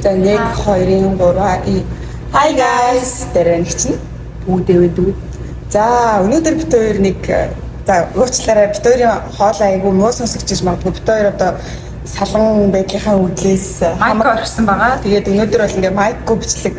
За 1 2 3 Hi guys дээр нэг чинь Үүдээ дүү. За өнөөдөр бид хоёр нэг за уучлаарай бид хоёрын хоол айгу муу сонсогч магадгүй бид хоёр одоо салан байдлынхаа үдлээс Майк орхисон байгаа. Тэгээд өнөөдөр бол ингээ майкгүй бичлэг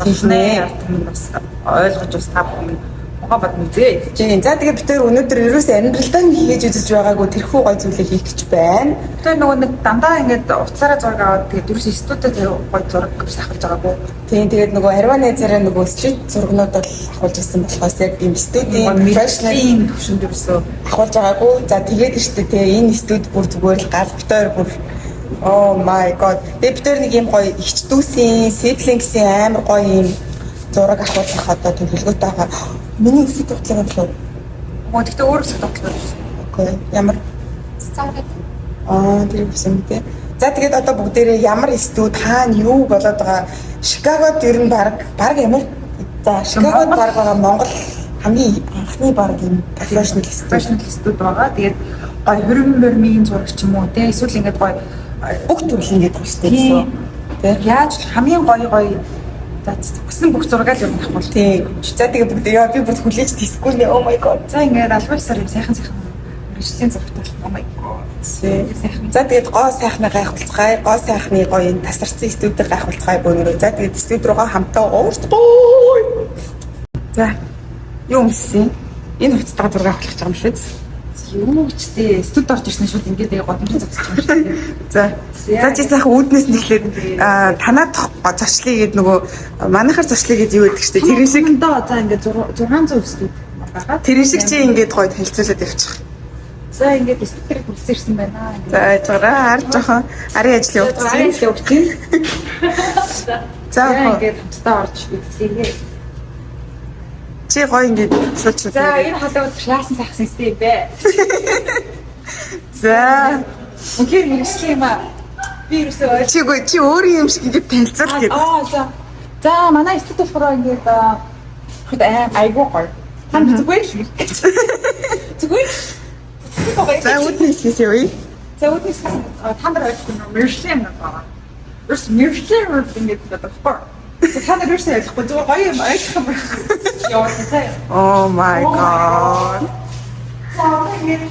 хийх нэ. Ард түмэн бас ойлгож бас та бүхэн ухаан бод мэдээ. Тийм. За тэгээд бид хоёр өнөөдөр ерөөсөө амьдралдаа хийж үзэж байгаагүй тэрхүү гой зүйлийг хийх гэж байна. Тэр нөгөө нэг дандаа ингээд утсаараа зураг аваад тэгээд ерөөсөө студид тэр гой зураг гэж авахж байгаагүй. Тийм тэгээд нөгөө ариун найзаараа нөгөө street зургнууд бол авахулж ирсэн болохоос яг ийм студийн professional ийм төвшөнд ерөөсөө авахулж байгаагүй. За тэгээд штэ тэгээ энэ студ бүр зүгээр л гал бид хоёр бүр Oh my god. Тэгээд бид хоёр нэг ийм гоё эгч дүүсийн, siblings-ийн амар гоё ийм зураг авахулах одоо төлөвлөгөөтэй байгаа. Миний өсөж тоглох юм болов уу? Нөгөө тэгтээ өөр өсөж тоглох. Окей. Ямар Аа тэр юм тий. За тэгээд одоо бүгдээрээ ямар студ хаана юу болоод байгаа Шикагод ер нь баг ямар за Шикагод баг байгаа Монгол хамгийн анхны баг юм professional студ. Professional студ байгаа. Тэгээд гой хөрөн мөрмийн зураг ч юм уу те эсвэл ингээд гой бүх төрлийн гэдэг байна шүү дээ гэсэн. Тэ? Яаж л хамгийн гоё гоё за хүссэн бүх зураг л ер нь авах бол. Тийм. За тэгээд бүгд яа би бүр хүлээж тийсгүй нэ. Oh my god. За ингээд албан ёсоор юм сайхан сайхан мэргэжлийн зурагтай бол oh my god. Тийм. Сайхан. За тэгээд гоо сайхны гайхалцгаая, гоо сайхны гоё энэ тасарсан студийг гайхалцгаая бөөнөрөө. За тэгээд студ руугаа хамтаа уурцгооё. За юу өмссөн? Энэ хувцастайгаа зураг авах гэж байгаа юм шүү дээ. Юу ч тий студ орж ирсэн шууд ингээд яг годомж зогсож юм шүү дээ. За. За чи сайхан үүднээс нь эхлээд танаад зочлыг гээд нөгөө манайхаар зочлыг гээд юу гэдэг чтэй. Тэр шиг доо за ингээд 600 студ байгаа. тэр шиг чи ингээд гоё танилцуулаад явчих. За ингээд студ дээр хүрэлцэн ирсэн байна. За яжгараа ар жоохон арын ажлын Ингээд явц. арын ажил явж байна. За За яг ингээд хамтдаа орж үзье. чи гоё ингээд сууч. За энэ халуун яасан сайхан систем бэ? За Үнэхээр мэргэжлийн юм аа. Би ерөөсөө ойлгож чи үгүй чи өөр юм шиг ингээд танилцуул гээд. Аа за. За манай студ болохоор ингээд хэд аим айгуу гоё. Та нар зүгээр л гэж. Зүгээр л. За үүдний хэсгээс явъя. За үүднээс та нар ойлгохгүй нөө мэргэжлийн юм байна. Ерөөс мэргэжлийн юм ингээд байдаг байхгүй. За та нар ерөөсөө ойлгохгүй зүгээр гоё юм ойлгох юм. Яа за. Oh my god. За одоо ингээд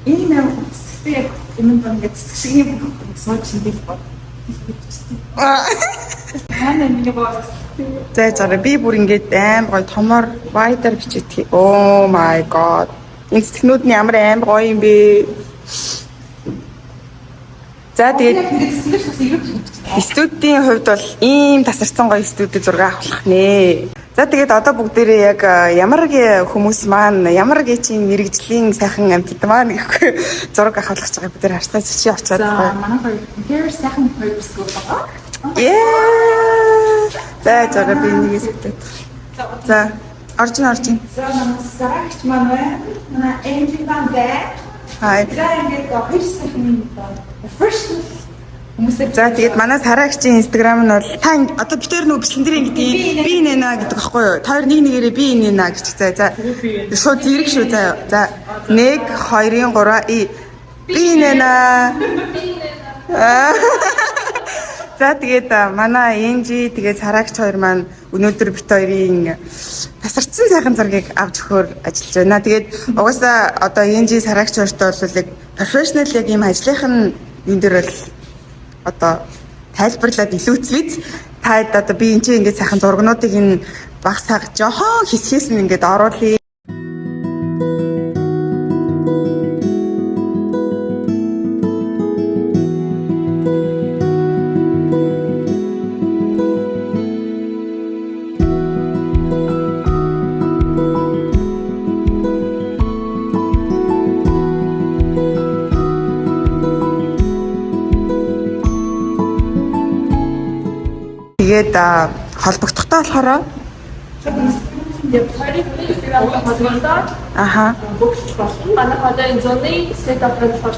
ийм юм цэцэгтэй юм байна ингээд цэцэг шиг юм сууж шиндэх бод. Манай миний боос. За за би бүр ингээд аим гоё томор wide-аар бичээдэх. Oh my god. Энэ цэцгнүүд нь ямар аим гоё юм бэ? За тэгээд Яг ингээд цэцгэр бас ирэх юм. студийн хувьд бол ийм тасарсан гоё студид зураг авах нэ. За тэгээд одоо бүгдээрээ яг ямар хүмүүс маань ямар гээчийн мэрэгжлийн сайхан амьтад маань гэхгүй зураг авах гэж байгаа бүгдээр харцгаа чи очиад За байгаа. манай хоёр үнэхээр сайхан хоёр бүсгүй байгаа. Яа. За за би нэгээс өгдөг. За орж ин орж ин. За манай сарагч маань байна. Манай Энжи маань байна. Хай. За ингээд хоёр сайхан professional хүмүүсээр За тэгээд манай сараагчийн Instagram нь бол та одоо бид хоёр нөгөө бичлэн дээр ингэдэг би нэнэ гэдэг баггүй юу? Та хоёр нэг нэгээрээ би нэнэ гэж за за. Шууд зэрэг шүү заа. За 1 2 3 и би нэнэ. За тэгээд манай Энжи тэгээд сараагч хоёр маань өнөөдөр бит хоёрын тасарчсан сайхан зургийг авч өгөхөөр ажиллаж байна. Тэгээд угаасаа одоо Энжи сараагч хоёртой бол яг professional яг ийм ажлынх нь энэ дээр бол одоо тайлбарлаад илүүцвэз та хэд одоо би энэ чинь ингээд сайхан зургнуудыг энэ баг саг жохон хэсгээс нь ингээд оруулъя. Тэгээд холбогдохдоо болохоор Яг хоёрын Instagram холбогдоод аха book-лж болно. Манай одоо энэ зуны setup нь болохоор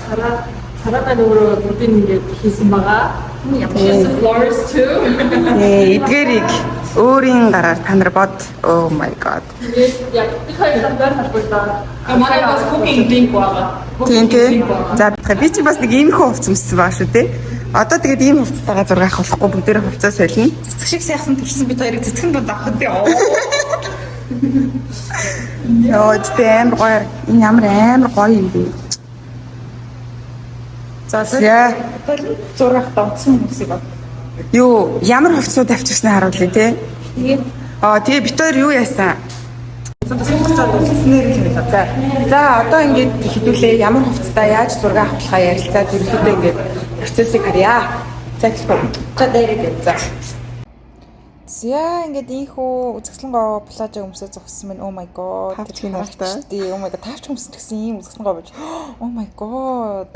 сараа маань өөрөө бүгдийг ингээд хийсэн байгаа. She's a florist too. Эдгээрийг өөрийн гараар та нар бод. Oh my god. Тэгээд яг бид хоёр дандаа холбогдоод манай бас booking link байгаа. Тийм тий. За би чи бас нэг иймэрхүү хувц өмссөн байгаа шүү дээ. Одоо тэгээд ийм хувцастайгаа зураг авах болохгүй бүгдээрээ хувцас солино. Цэцэг шиг сайхан төрсэн бид хоёрыг цэцгэн дунд авах үү? Йоо, тэгтээ амар гоё. Энэ ямар амар гоё юм бэ? За За. Зураг донцсон хүмүүсийг бод. Юу, ямар хувцсууд авчирснаа харуулъя те. Тэгээд Аа, тэгээ бид хоёр юу яасан? За. За, одоо ингээд хэдүүлээ ямар хувцастай яаж зураг авах болохаа ярилцаад ерөнхийдөө ингээд процессыг харъя. За, эхлэв. За, дээрээ. За. За ингээд ийхүү үзэсгэлэн гоо плажа өмсөө зогссон мэн. Oh my god. Тавч гин артай. Тий, oh my god. Тавч өмсөн ч гэсэн ийм үзэсгэлэн гоо байж. Oh my god.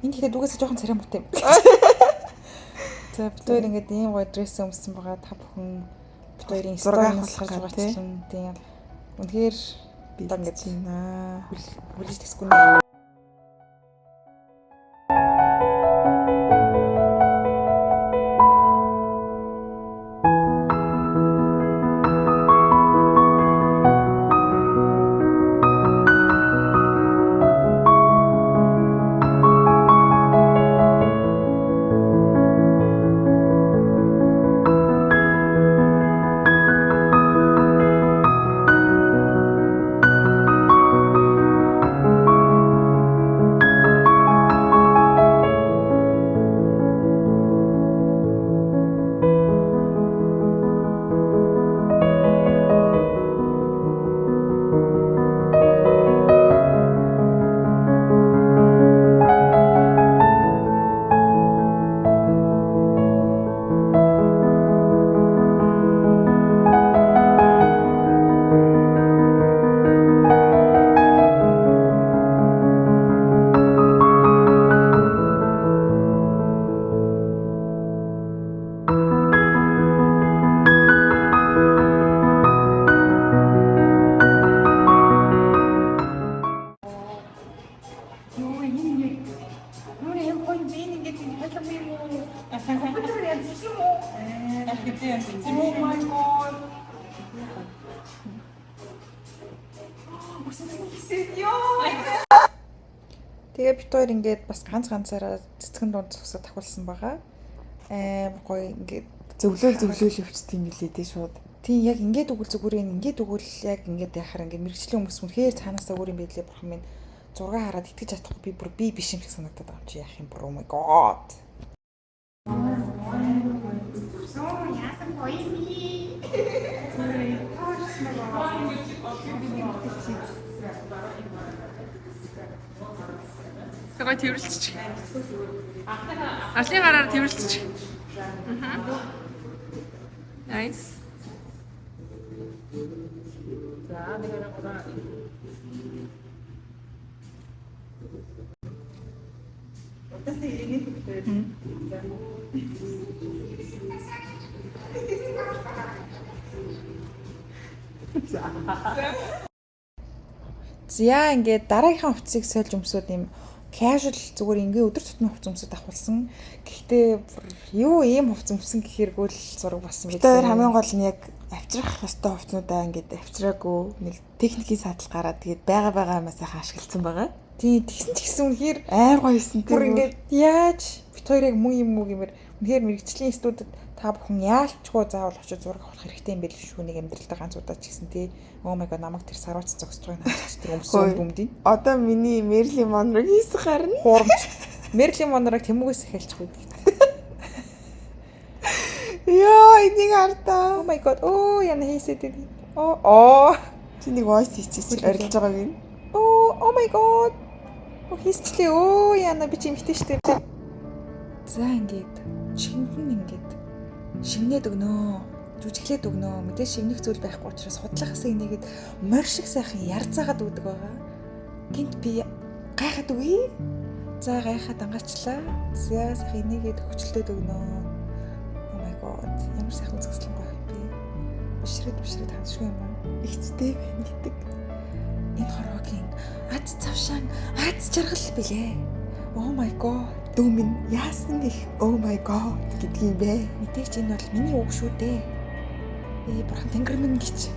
Энэ гэхдээ дүүгээсээ жоохон царай муутай юм. За бид хоёр ингээд ийм гоё dress өмссөн байгаа. Та бүхэн бид хоёрын Зураг story-наас авах харж гад, тий. байгаачлан тийм. Үнэхээр одоо ингээд байна. хүлээж тэсгүй нэ. Юу энэ яг юу юм гоё би ингээд хэлэм юм уу? Компьютер янз юм уу? Oh my god. Үсэсэн хийсэн ёо. Тэгээ бид хоёр ингээд бас ганц ганцаараа цэцгэн дунд зогсоод тахиулсан байгаа. Амар гоё ингээд Зөвлөөл зөвлөөл өвчт юм билээ те шууд. Тийм яг ингээд өгөл зүгээр юм ингээд өгөл яг ингээд яхаар ингээд мэрэгжлийн хүмүүс үнэхээр цаанаасаа өөр юм байлээ бурхан минь зураг хараад итгэж чадахгүй би бүр би биш юм шиг санагдаад байгаа юм чи яах юм бүр oh my god. Гой тэрвэрлчих. Алын гараар тэрвэрлчих. Nice. За ингээд дараагийнхаа хувцсыг сольж өмсөөд юм casual зүгээр ингээ өдөр тутмын хувцас өмсөд авахулсан. Гэхдээ бүр юу ийм хувцас өмсөн гэхэргүй л зураг болсон Бид хоёр хамгийн гол нь яг авчрах ёстой хувцнуудаа ингээд авчраагүй нэг техникийн садал гараад тэгээд байгаа байгаа юмаа сайхан ашигласан байгаа. Тийм тэгсэн ч гэсэн үнэхээр Амар гоё юмсан тийм бүр ингээд яаж бит хоёр яг мөн юм уу гэмээр үнэхээр мэрэгчлийн студид та бүхэн яалчгүй заавал очиж зураг авах хэрэгтэй юм байл шүү нэг амьдралдаа ганц удаа ч гэсэн тий. Oh my god намайг тэр сарууц зогсож байгааг харж тэр өмсөн өмдийн. Одоо миний Мерлин Монрог хийсэн харна. Хуурамч. Мерлин Монрог тэмүүгээс эхэлчих үү. Йоо, энийг хартаа. Oh my god. Оо яна хийсэд дээ. Оо оо. Чи нэг voice хийчих орилж байгааг нь. Оо oh my god. Оо хийсчлээ. Оо яна би чи эмхтэй штэ. За ингээд чихэнд нь ингээд шивнээд өгнөө. Жүжиглээд өгнөө. Мэдээж шивнэх зүйл байхгүй учраас худлахасаа инээгээд морь шиг сайхан ярцаагаад өгдөг байгаа. Гинт би гайхаад үгүй. За гайхаад ангаачлаа. За сайхан инээгээд хөвчлөөд өгнөө. Oh my god. Ямар сайхан үзэсгэлэн гоё юм бэ. Бишрэд бишрэд хандшгүй юм аа. Игчтэй байна гэдэг. Энэ хороогийн аз завшаан аз жаргал билээ. Oh my god. Дүү минь яасан их oh my god гэдгийг бэ. Мэдээч энэ бол миний үг шүү дээ. Ээ бурхан тэнгэр минь гэж.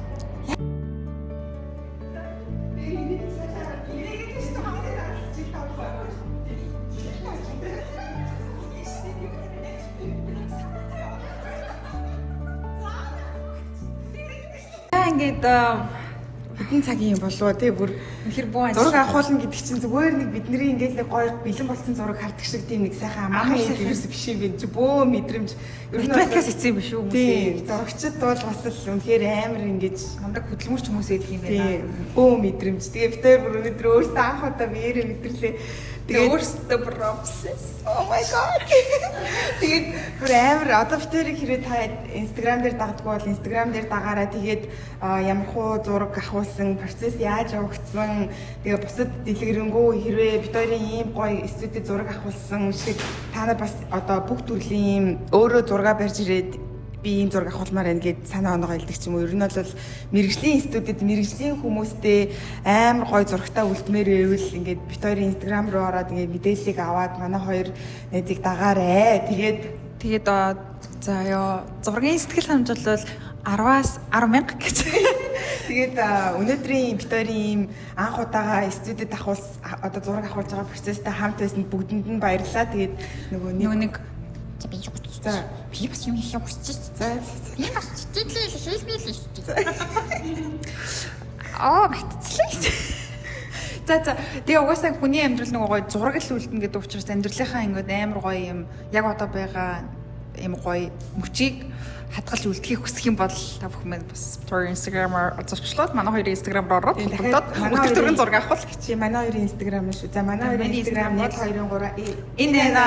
ингээд Хэдэн цагийн юм болов те, бүр үнэхээр бүү ажил. Зураг авахулна гэдэг чинь зүгээр нэг бидний ингээд нэг гоё бэлэн болсон зураг хардаг шиг тийм нэг сайхан амархан юм ерөөсө биш юм байна чи, бөө мэдрэмж. Ер нь Математикаас эцэг биш үү Тийм, хүмүүсээ. зурагчд бол бас л үнэхээр амар ингэж Мундаг хөдөлмөрч хүмүүс байдаг юм байна. Тийм, бөө мэдрэмж. Тэгээ бид хоёр бүр өнөөдөр өөрсдөө анх удаа биеэрээ мэдэрлээ. Тэгээ өөрсдөө бүр obsess. Oh my God. Тэгээд бүр амар. Одоо бид хоёрыг хэрвээ та Instagram дээр дагадгүй бол Instagram дээр дагаараа. Тэгээд ямар хуу зураг авахулсан, процесс яаж явагдсан, тэгээ бусад дэлгэрэнгүй хэрвээ бид хоёрын ийм гоё студид зураг авахулсан шиг та нар бас одоо бүх төрлийн ийм өөрөө зураг барьж ирээд би ийм зураг авахулмаар байна гэд санаа оноогоо хэлдэг ч юм уу. Ер нь бол мэргэжлийн студид мэргэжлийн хүмүүстэй амар гоё зурагтаа үлдмээр байвал ингээд бид хоёрын Instagram руу ороод ингээд мэдээллийг аваад манай хоёр найзыг дагаарэ. Тэгээд Тэгээд за ёо, зургийн сэтгэл хангамж бол 10-аас 10 мянга гэж. Тэгээд өнөөдрийн бид хоёрын ийм анх удаага студид авахулс одоо зураг авахулж байгаа процесстэй хамт байсан бүгдэнд нь баярлалаа. Тэгээд нөгөө нэг Нөгөө нэг За, би юу хүсэж. За. Би бас юм хэлэх хүсэж. За. Би бас сэтгэлээ хэлмэл шүү. Аа, мартцлаа. За, тэгээ угаасаа хүний амьдрал нөгөө гоё зураг л үлдэнэ гэдэг учраас амьдралынхаа ингээд амар гоё юм яг одоо байгаа юм гоё мөчийг хадгалж үлдэхийг хүсэх юм бол та бүхэн маань бас Twitter, Instagram-аар зурчлаад манай хоёрын Instagram руу ороод Тийм, холбогдоод дахиад манай өдөр төрийн хоёрын- зураг авах л гэж. Чи манай хоёрын Instagram шүү. За, манай хоёрын Миний Instagram Instagram 1 2 3 Энэ нэ.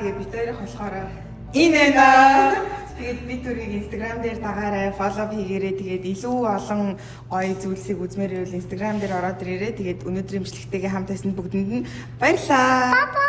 Тэгээд бид хоёрын болохоор Энэ нэ. Тэгээд бид хоёрыг Instagram дээр дагаарай, follow хийгээрэй. Тэгээд илүү олон гоё зүйлсийг үзмээр байвал Instagram дээр ороод ирээрэй. Тэгээд өнөөдрийн бичлэгтэйгээ хамт байсан бүгдэнд нь баярлалаа.